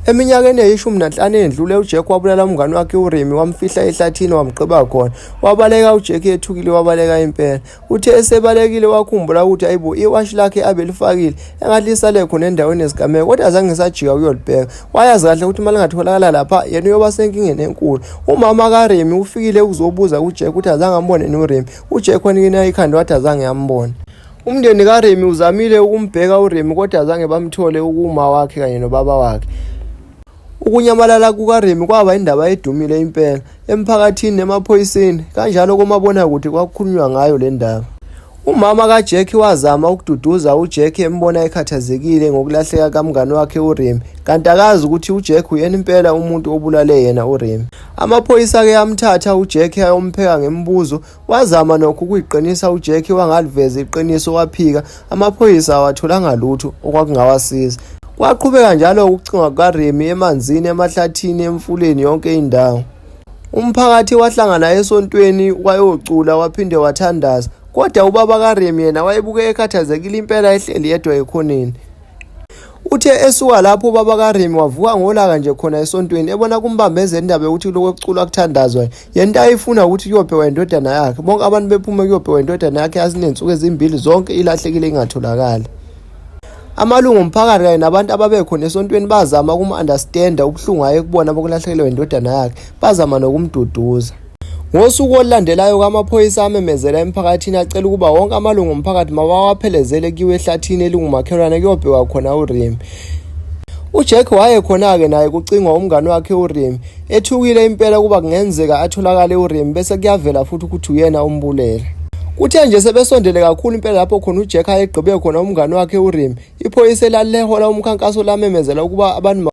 Eminyakeni eyi-15 edlule uJack wabulala umngani wakhe uRemy wamfihla ehlathini wamgqiba khona. Wabaleka uJack ethukile wabaleka impela. Uthe esebalekile wakhumbula ukuthi ayibo iwashi lakhe abelifakile engathi lisale khona endaweni yesigameko kodwa azange sajika ukuyolibheka. Wayazi kahle ukuthi uma lingatholakala lapha yena uyoba senkingeni enkulu. Umama kaRemy ufikile ukuzobuza kuJack ukuthi azange ambone noRemy. UJack wanikina ikhanda wathi azange ambone. Umndeni kaRemy uzamile ukumbheka uRemy kodwa azange bamthole ukuma wakhe kanye nobaba wakhe. Ukunyamalala kukaRemy kwaba indaba edumile impela emphakathini nemaphoyiseni kanjalo komabonakude kwakukhulunywa ngayo le ndaba. Umama kaJack wazama ukududuza uJack embona ekhathazekile ngokulahleka kamngani wakhe uRemy kanti akazi ukuthi uJack uyena impela umuntu obulale yena uRemy. Amaphoyisa-ke amthatha uJack ayompheka ngemibuzo Wazama nokho ukuyiqinisa uJackie wangaliveza iqiniso waphika, amaphoyisa awatholanga lutho okwakungawasiza. Kwaqhubeka njalo ukucingwa kukaRemy emanzini, emahlathini, emfuleni yonke indawo. Umphakathi wahlangana esontweni wayocula waphinde wathandaza, kodwa ubaba kaRemy yena wayebuke ekhathazekile impela ehleli yedwa ekhoneni. Uthe esuka lapho ubaba kaRemy wavuka ngolaka nje khona esontweni ebona kumbambezela indaba yokuthi kulokhu kuculwa kuthandazwa yena into ayifuna ukuthi kuyobhekwa indodana yakhe bonke abantu bephume kuyobhekwa indodana yakhe asinensuku ezimbili zonke ilahlekile ingatholakali. Amalungu omphakathi kanye nabantu ababekhona esontweni bazama ukum-understanda ubuhlungu ayekubona bokulahlekelwa indodana yakhe bazama nokumduduza. Ngosuku olulandelayo amaphoyisa amemezela emphakathini acela ukuba wonke amalungu omphakathi mawawaphelezele kuyiwe ehlathini elingumakhelwane kuyobhekwa khona uRemy. UJack wayekhona-ke naye kucingwa umngani wakhe uRemy. Ethukile impela ukuba kungenzeka atholakale uRemy bese kuyavela futhi ukuthi uyena ombulele. Kuthe nje sebesondele kakhulu impela lapho khona uJack ayegqibe khona umngani wakhe uRemy, iphoyisa elalihola umkhankaso lamemezela ukuba abantu.